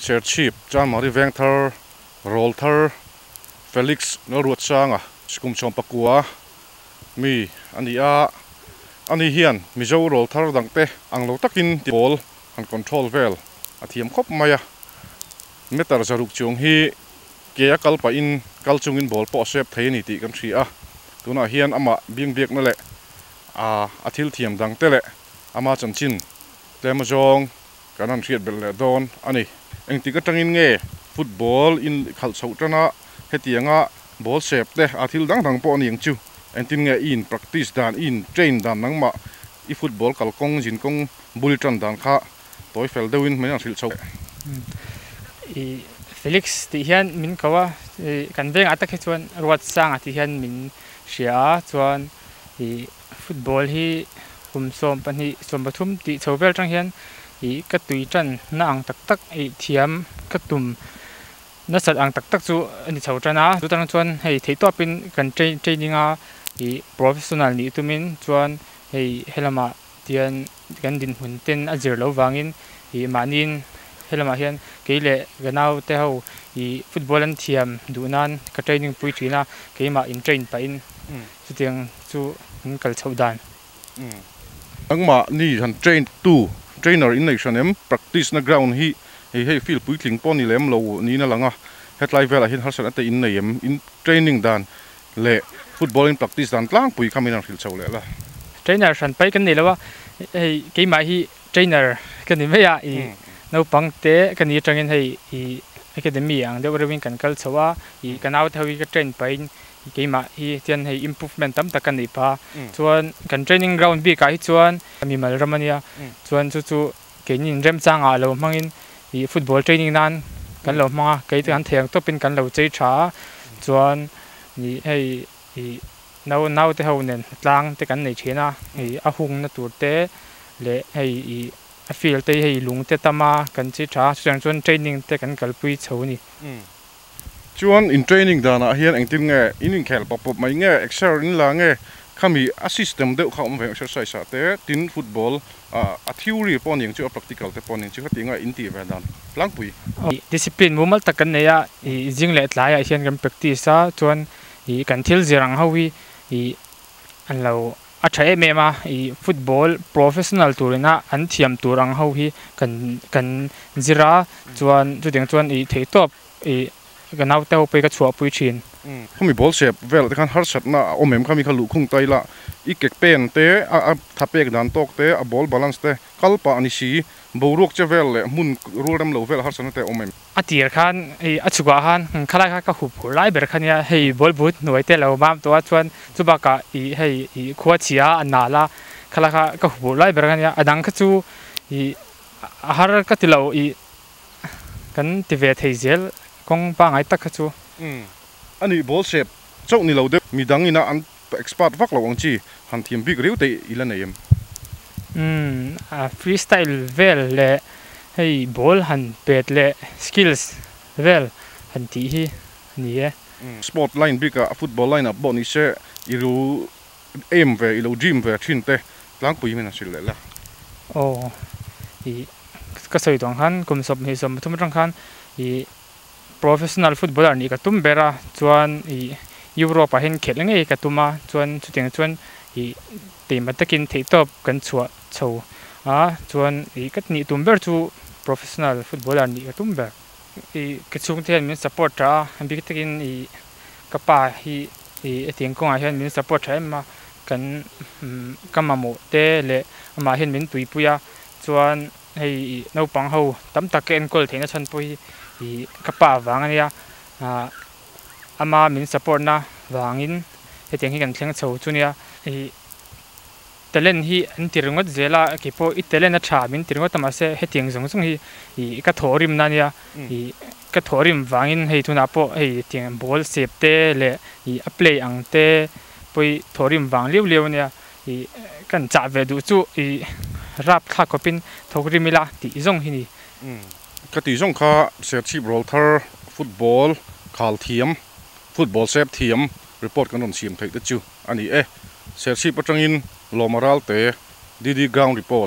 Serchhip Chanmari Vengthar Rawlthar Felix Lalruatsanga kum 19 mi a ni a, ani hian Mizo rawlthar dangte ang lo takin ball han control vel a thiam khawp mai a, meter 600 chuang hi ke a kal pahin kal chungin ball pawh a sep thei a ni tih kan hria a, tunah hian amah biangbiakna leh a thil thiam dangte leh ama chanchin tlem azawng kan han hriat belh leh dawn a ni. Engtik atangin nge football in khalh chhoh tana hetianga ball sep te a thil dang dang pawh a ni ang chu. Engtin nge i in practice dan, i in train dan nangmah i football kalkawng zinkawng bul tan dan kha tawi fel deuhin min han hrilh chhoh. I Felix tih hian min ko a, kan vengah tak hi chuan Ruatsanga tih hian min hria a, chuan i football hi kum 12, 13 tih chho vel atang hian i ka tui tan na ang tak tak i thiam ka tum nasat ang tak tak chu a ni chho tan a, chutang chuan hei theihtawpin kan training a i professional nih tumin chuan hei helamah tian kan dinhmun ten a zir lo vangin i mahniin helamah hian kei leh ka naute ho i football an thiam duh nan ka training pui thin a, keimah in train pahin chutiang chu an kal chhoh dan. Nangmah ni han train tu trainer in nei hran em practice na ground hi hei hei field puitling pawh ni lem lo niin a lang a, hetlai velah hian harsatna te in nei em in training dan leh football in practice dan tlangpui kha min han hrilh chho leh la. Trainer hran pai kan nei lo a, hei keimah hi trainer ka ni mai a, i naupang te ka ni atangin hei i academy ang deuh reuhin kan kal chho a, i ka naute ho hi ka train pahin keimah hi tian hei improvement tam tak ka nei pha. Chuan kan training ground bikah hi chuan mimal ram a nia, chuan chu chu keinin remchangah lo hmangin i football training nan kan lo hmang a, kei te kan thei ang tawpin kan lo chei tha a, chuan i hei i nau naute ho nen tlang te kan nei thin a, i a hungna tur te leh hei i a field te hi hei lung te tam a kan chei tha a, chutiang chuan training te kan kalpui chho a ni. Chuan in training danah hian engtin nge in inkhel pawp pawp mai nge exer in la nge khami a system deuh kha awm ve exercise ah te tin football a theory pawh a ni ang chu a practical te pawh a ni ang chu heti anga in tih ve dan tlangpui. Discipline mumal tak kan nei a, ih zing leh tlaiah hian kan practice a, chuan ih kan thil zir ang ho hi ih an lo a tha em em a, ih football professional turina an thiam tur ang ho hi kan kan zir a, chuan chutiang chuan ih theihtawp ih ka naute ho pawh hi ka chhuahpui thin. Khami ball sep velah te khan harsatna a awm em? Khami kha luhkhung ta ila i kek pen te, a tha pek dan tawk te, a ball balance te kal pah a ni si, boruak che vel leh hmun rul rem lo vel harsatna te a awm em? A tir khan hei a chhukah khan khalai kha ka hup hur lai ber kha nia, hei ball but hnuai te lo mam tawh a, chuan chu bakah ih hei ih khua chhia a nal a, khalai kha ka hup hur lai ber kha nia, a dang kha chu ih a har ka ti lo ih kan ti ve thei zel kawng pangai tak kha chu. Umm a nih ball sep chauh ni lo deuh midang ina an expert vak lo ang chi han thiam bik riau te i la nei em? Umm a freestyle vel leh hei ball han pet leh skills vel han tih hi a ni e. Sport line bikah football line ah pawh ni se i lo aim ve i lo dream ve thin te tlangpui min han hrilh leh la. Aw i ka sawi tawh ang khan kum 23 atang khan i professional footballer nih ka tum ber a, chuan i Europe ah hian khelh ngei ka tum a, chuan chutiang chuan i teima takin theihtawp kan chhuah chho a, chuan i ka nih tum ber chu professional footballer nih ka tum ber. I ka chhungte hian min support tha a, bik takin i ka pa hi i hetiang kawngah hian min support tha em a, kan ka mamawh te leh amah hian min tuipui a, chuan hei i naupang ho tam tak ka enkawl theihna chhan pawh hi i ka pa vang a nia, ama min support na vangin hetiang hi kan thleng chho chu nia. I talent hi an ti ringawt zel a, keipawh i talent a tha min ti ringawt a mahse hetiang zawng zawng hi i ka thawhrim na nia, i ka thawhrim vangin hei tunah pawh hei hetiang ball sep te leh i a play ang te pawh hi thawhrim vang liau liau a nia, i kan chah ve duh chu i rap thlak khawpin thawk rim ila tih zawng hi ni. Ka tih zawng kha Serchhip Rawlthar football khal thiam, football sep thiam report kan rawn siam theih te chu a ni e. Serchhip atangin Lawma Ralte, DD Ground Report.